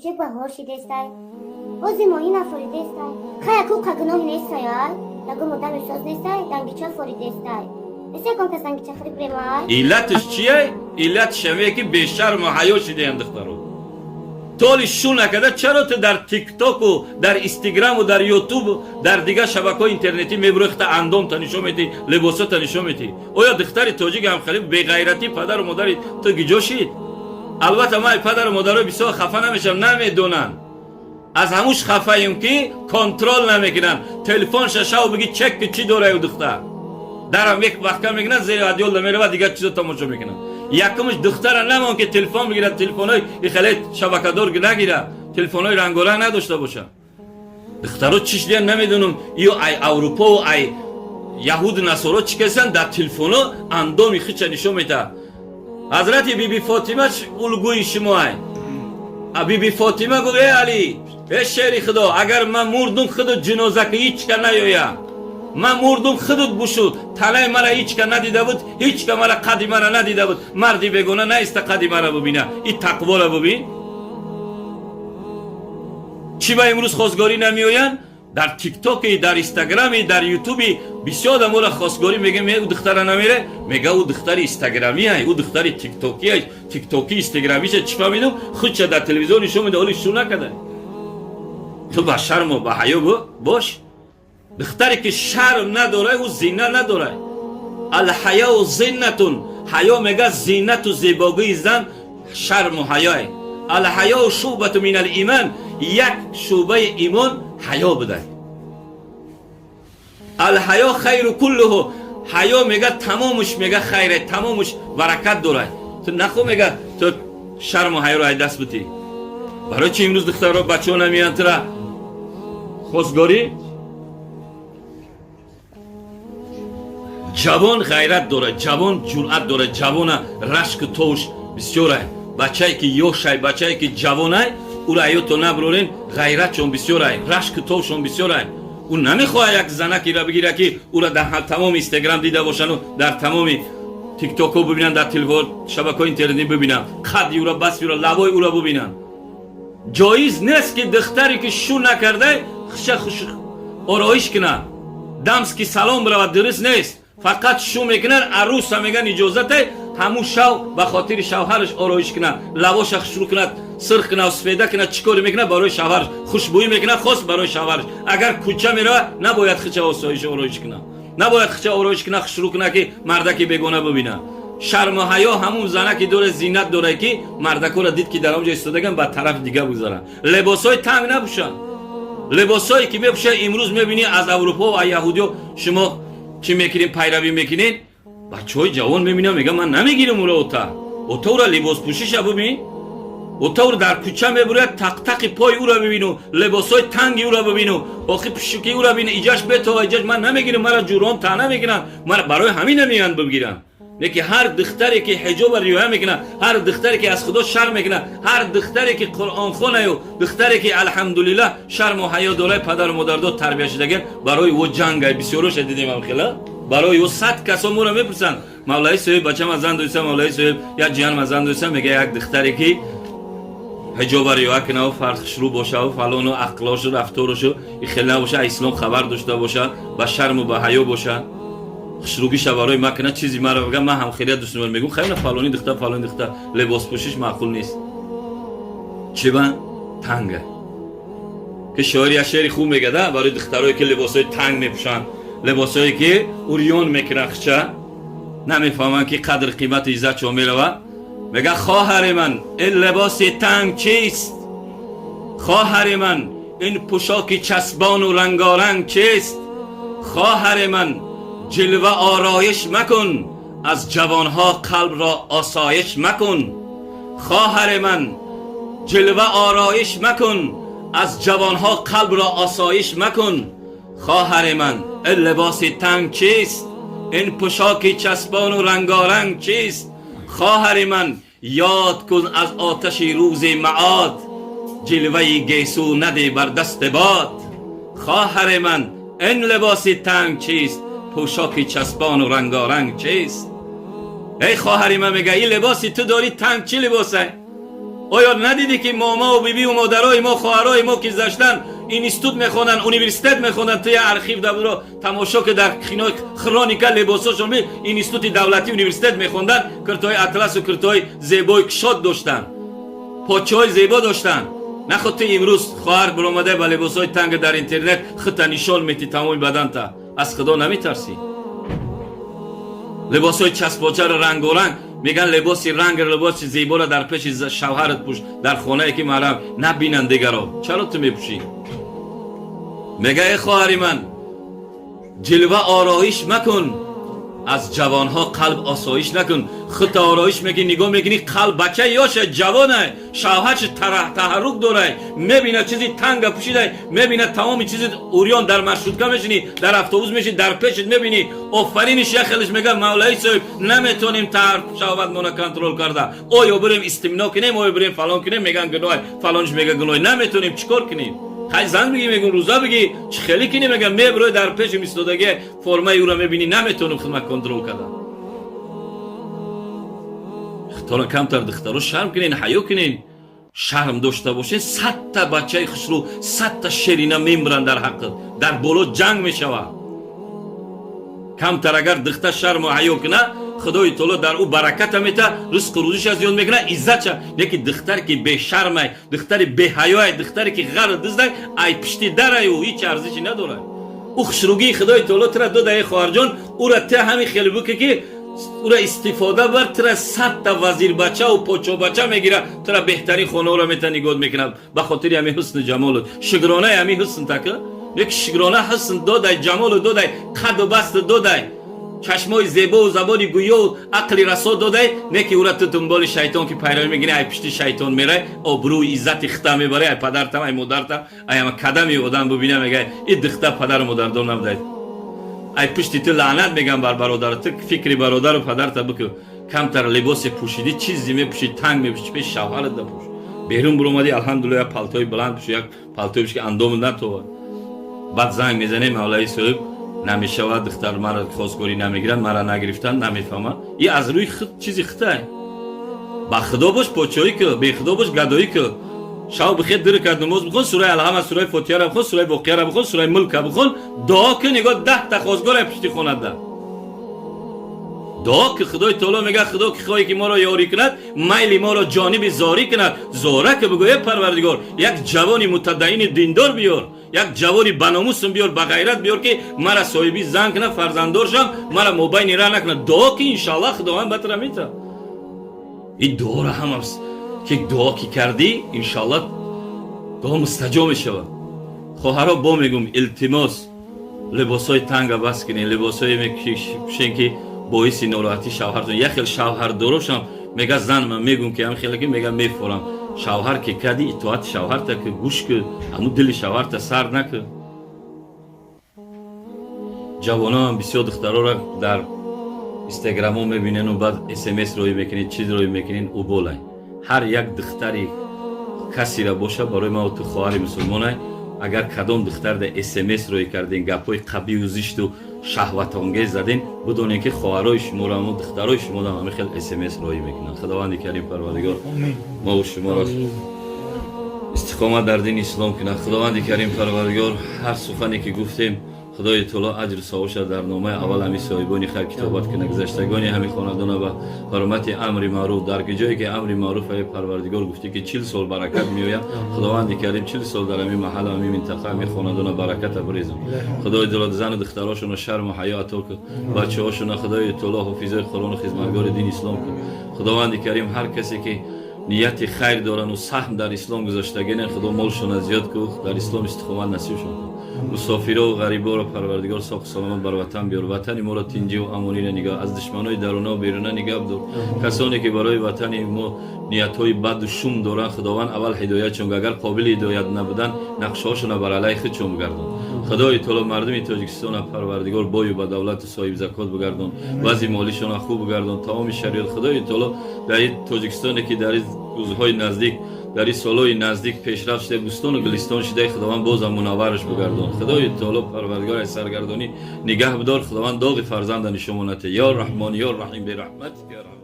Уже баҳор шидестай, ҳозир моҳӣ нафоридестай. Хай, аку қа гуноҳи нестай, ай ягон одами соз нестай, дангича форидестай. Нест ягон кас дангича харид бремай? Иллаташ чие? Иллаташ ҳамее, ки бешарму ҳаё шидаям духтаро. Толи шу накарда, чаро ту дар Тиктоку, дар Инстаграму, дар Ютубу, дар дигар шабакаҳои интернетӣ мебурӯхта, андомта нишон метӣ, либосота нишон метӣ? Оё духтари тоҷик ҳам хеле беғайратӣ? Падару модари ту гиҷо шид? Албатта, ман падару модарои бисёр хафа намешавам, намедонанд. Аз ҳамуш хафаем, ки контрол намекунанд. Телефонша шав биги, чек ки чӣ дораю духтар. Дарам як вақта мекунад, зери одеяло меравад, дигар чизо тамошо мекунад. Якумш, духтара намон, ки телефон бигирад, телефонҳои хеле шабакадор нагирад, телефонҳои рангоранг надошта бошад. Духтаро чӣ шидиян, намедонам. Ё ай Аврупову ай яҳуду насоро чӣ касанд, дар телефоно андоми хича нишон метаҳад. Ҳазрати Биби Фотима улгӯи шумоай. А Биби Фотима гуфт: «Э Али, э шери Худо, агар ман мурдум, худут ҷиноза ки, ҳичка наёя. Ман мурдум, худут бушуд. Танаи мара ҳичка надида буд, ҳичка мара, қади мара надида буд. Марди бегона наиста қади мара бубина». И тақвора бубин. Чӣ ба имрӯз хосгорӣ намеоянд? Дар Тиктоки, дар Инстаграми, дар Ютуби бисёр одаморо хосгорӣ мегӯям, ӯ духтара намере, мега, ӯ духтари инстаграмиай, ӯ духтари тиктокиай, тиктоки инстаграмиша. Чӣ фаҳмидум? Худша дар телевизион нишон меда, оли шу накарда. Ту ба шарму ба ҳаё бош. Духтаре ки шарм надорай, ӯ зина надорай. الحياء زينة. Ҳаё мега, зинату зебогии зан шарму ҳаёй. الحياء شعبة من الإيمان. Як шӯъбаи имон ҳаё будай. الحياء خير كله. Ҳаё мега, тамомуш мега хайре, тамомуш баракат дорад. Ту нахо, мега, ту шарму ҳаёро ай даст бутӣ. Барои чи имрӯз духтаро, бачаҳо намеянд тура хосгорӣ? Ҷавон ғайрат дорад, ҷавон ҷуръат дорад, ҷавона рашку товуш бисёрай. Бачае ки ёшай, бачае ки ҷавонай, ӯро аёто наброрен, ғайратшон бисёрай, рашку товшон бисёрай. Ӯ намехоҳад як занакеро бигирад, ки ӯро дар тамоми Инстаграм дида бошану дар тамоми Тиктокҳо бибинанд, дар телефон, шабакаҳои интернетӣ бибинанд, қадди ӯро, басти ӯро, лабои ӯро бибинанд. Ҷоиз нест, ки духтаре ки шу накардай, хуша хуш ороиш кунад, дамский салон биравад, дуруст нест. Фақат шу мекунад, аруса меган, иҷозате, ҳамун шав ба хотири шавҳараш ороиш кунад, лабоша хушрӯ кунад, сирх кунад, сфеда кунад. Чӣ коре мекунад? Барои шавҳараш хушбӯӣ мекунад, хос барои шавҳараш. Агар кӯча меравад, набояд хича осоиш ороиш кунад, набояд хича ороиш кунад, хушрӯ кунад, ки мардаки бегона бибинад. Шарму ҳаё ҳамун занаки доре, зинат дорад, ки мардакоро дид, ки дар он ҷо истодаган, ба тарафи дига гузаранд. Либосҳои танг набушанд. Либосҳое ки мепӯшанд имрӯз, мебинӣ, аз Аврупо ва яҳудиё шумо чӣ мекунед, пайравӣ мекунед. Бачаҳои ҷавон мебинам, мегӯям, ман намегирам ӯро. Ота, ота, ӯра либоспӯшиша бубин. Ота, ӯро дар кӯча мебурад, тақтақи пои ӯро бибину, либосҳои танги ӯро бибину, охи пишуки ӯро бибину, иҷаш бетова, иҷаш. Ман намегирам, мара ҷурон таъна мекунанд, мара барои ҳамин намеянд бигирам. Леки ҳар духтаре ки ҳиҷоба риоя мекунад, ҳар духтаре ки аз Худо шарм мекунад, ҳар духтаре ки қуръонхонаю, духтаре ки, алҳамдулиллаҳ, шарму ҳаё дорад, падару модардор тарбия шудаган, барои ӯ ҷангай. Бисёроша дидем ам хела. Барои ӯ сад касо моро мепурсанд: «Мавлаи соҳиб, бачам аз зан дӯста, мавлаи соҳиб, як ҷиянам аз зан дӯста». Мега, як духтаре ки ҳиҷоба риоя кунаву фархшрӯ бошаву фалону, ақлошу рафторошу и хел набоша, ислом хабар дошта боша, ба шарму ба ҳаё боша, хушрӯгиша барои ма кунад, чизи маро бигам, ман ҳам хеле дӯст медорам. Мегӯм, хайна, фалони духтар, фалони духтар либоспӯшиш маъқул нест. Чиба танга? Ки шоир як шеъри хуб мегада барои духтарое ки либосҳои танг мепӯшанд, либосҳое ки урён мекунанд, хича намефаҳманд, ки қадр қимату иззатшон меравад. Мега: «Хоҳари ман, ин либоси танг чист? Хоҳари ман, ин пӯшоки часбону рангоранг чист? Хоҳари ман, ҷилва ороиш макун, аз ҷавонҳо қалбро осоиш макун. Хоҳари ман, ҷилва ороиш макун, аз ҷавонҳо қалбро осоиш макун. Хоҳари ман, ин либоси танг чист? Ин пӯшоки часбону рангоранг чист? Хоҳари ман, ёд кун аз оташи рӯзи маод, ҷилваи гесу наде бар дасти бод. Хоҳари ман, ин либоси танг чист? Пӯшоки часбону рангоранг чист?» Эй хоҳари ман, мега, ин либоси ту дорӣ танг, чӣ либосе? Оё надидӣ, ки момаву бибиву модарои мо, хоҳарои мо, ки заштан институт мехонанд, университет мехонанд, ту я архив дабуро тамошо, ки дар хроника либосошон институти давлатӣ, университет мехонданд, киртои атласу киртои зебои кушод доштанд, почаҳои зебо доштанд. Наход ту имрӯз, хоҳар, биромада ба либосҳои танга дар интернет хита нишон метӣ, тамоми баданта. Аз Худо наметарсӣ? Либосҳои часпочаро рангоранг меган, либоси ранг, либоси зеборо дар пеши шавҳарат пӯш, дар хонае ки маҳрам набинанд дигаро. Чаро ту мепӯшӣ? Мега: «Э хоҳари ман, ҷилва ороиш макун, аз ҷавонҳо қалб осоиш накун». Худта ороиш мекунӣ, нигоҳ мекунӣ, қалб бача ёша, ҷавонай, шавҳарш таҳаррук дорай, мебина чизи танга пӯшидай, мебина тамоми чизи урён. Дар маршрутка мешинӣ, дар автобус мешинӣ, дар пешит мебинӣ. Офариниш, як хелиш мега: «Мавлаи соҳиб, наметонем шаҳватмона контрол карда. Оё бирем истимно кунем, оё бирем фалон кунем?» Меган гуноҳ, фалониш мега гуноҳ, наметонем, чӣ кор кунем? Хай, зан бигӣ, мегум, рӯза бигӣ, чӣ хеле кунӣ? Мегам, меброи, дар пеши истодаги формаи ӯро мебинӣ, наметонем хидмат контрол кардан. Хитора камтар, духтаро, шарм кунен, ҳаё кунен. Шарм дошта бошен, 100-та бачаи хушрӯ, 100-та шерина мембуранд дар ҳаққат, дар боло ҷанг мешавад. Камтар агар духта шарму ҳаё куна, Худои таоло дар ӯ бараката мета, ризқу рӯзиша зиёд мекунад, иззатша. Леки духтаре ки бешармай, духтари беҳаёай, духтаре ки ғару диздай, ай пишти дарай, ӯ ҳеҷ арзише надорад. Ӯ хушругии Худои таоло тура дода, хоҳарҷон, ӯра ту ҳамин хеле буке, ки ӯра истифода бар. Тура 100-та вазирбачаву подшоҳбача мегира, тура беҳтарин хонаоро мета, нигоҳ мекунад ба хотири ҳамин ҳусну ҷамолут. Шукронаи ҳамин ҳусн така як шукрона. Ҳусн додай, ҷамолу додай, қаду басту додай, чашмои зебову забони гӯёву ақли расо додай. Не ки ӯра ту дунболи шайтон ки пайравӣ мегирӣ, ай пишти шайтон мерай, обрӯи иззати хита мебарай, ай падартам, ай модартам, ай ама кадами одам бубина, мегай: «И духта падару модардор набудай». Ай пишти ту лаънат мегам бар бародар. Ту фикри бародару падарта бикӯ. Камтар либосе пӯшидӣ, чизе мепӯшӣ, танг мепӯшӣ, пеши шавҳарат напӯш. Берун буромадӣ, алҳамдулилла, як палтои баланд пӯш, як палтои пӯш, ки андому натовад. Баъд занг мезанем: «Мавлаи соҳиб, намешавад, духтар мара хостгорӣ намегирад, мара нагирифтан, намефаҳмад». И аз рӯи худ чизи хитай. Ба Худо бош, подшоҳӣ ку, бехудо бош, гадоӣ ку. Шав бихер, ду ракат намоз бихон, сураи Алҳамд, сураи Фотиҳара бихон, сураи Воқеара бихон, сураи Мулка бихон, дуо ку. Нигоҳ, 10-та хостгора пишти хонада. Дуо ки Худои таоло мега: «Худо ки хоҳе ки моро ёрӣ кунад, майли моро ҷониби зорӣ кунад». Зора ки, бигӯ: «Э Парвардигор, як ҷавони мутадайини диндор биёр, як ҷавони баномусм биёр, ба ғайрат биёр, ки мара соҳиби зан кунад, фарзанддор шавам, мара мобайни раҳ накунад». Дуо ки, иншаллах, Худованд ба тура метавад. Ин дуоро ҳама ки дуо ки кардӣ, иншаллах, дуо мустаҷоб мешавад. Хоҳаро, бо мегум, илтимос, либосҳои танга бас кунед, либосҳое мепӯшен, ки боиси нороҳатӣ шавҳартон. Як хел шавҳардорошам мега: «Зан ман мегум ки ҳам хеле ки мега, мефорам». Шавҳар ки кади, итоати шавҳарта ки, гӯш ки, ҳамун дили шавҳарта сар наки. Ҷавоноам бисёр духтарора дар инстаграмо мебинену баъд смс роӣ мекунед, чиз роӣ мекунед. Уболай ҳар як духтари касира боша, барои ман ту хоҳари мусулмонай. Агар кадом духтарда смс роӣ кардем, гапҳои қабиҳу зишту шаҳватонгез задем, бидонем, ки хоҳарои шуморо, духтарои шуморо ҳамин хел смс роӣ мекунанд. Худованди Карим Парвардигор мову шуморо истиқомат дар дини ислом кунад. Худованди Карим Парвардигор, ҳар сухане ки гуфтем, Худои таоло аҷру савобша дар номаи аввал ҳамин соҳибони хайр китобат кунад. Гузаштагони ҳамин хонадона ба ҳурмати амри маъруф, дар ҷое ки амри маъруф, ай Парвардигор, гуфтӣ, ки 40 сол баракат меояд, Худованди Карим 40 сол дар ҳамин маҳалла, ҳамин минтақа, ҳамин хонадона бараката бирезам. Худои таоло зану духтарошонро шарму ҳаё ато кун, бачаҳошона, Худои таоло, ҳофизои Қуръону хизматгори дини ислом кун. Худованди Карим, ҳар касе ки нияти хайр дорану саҳм дар ислом гузоштагине, Худо молшона зиёд ку, дар ислом истиқомат насибшон кун. Мусофиро ғариборо, Парвардигор, соқу саломат бар ватан биёр. Ватани моро тинҷиву амонина нигоҳ, аз душманои даруна беруна нигаҳ бидор. Касоне ки барои ватани мо ниятҳои баду шум доранд, Худованд аввал ҳидоятшон, агар қобили ҳидоят набуданд, нақшаҳошона бар алайҳи худшон бигардон. Худои таоло, мардуми Тоҷикистона, Парвардигор, бою ба давлату соҳиб закот бигардон, вазъи молишона хуб бигардон, тамоми шариат. Худои таоло, дар Тоҷикистоне ки дар рӯзҳои наздик, дар ин солҳои наздик пешрафт шуда, бӯстону гулистон шуда, Худованд бозам мунаввараш бигардон. Худои таоло, Парвардигор, аз саргардонӣ нигаҳ бидор. Худованд доғи фарзанда нишомонате. Ё Раҳмон, ё Раҳим, бераҳматик, ё Раҳмон.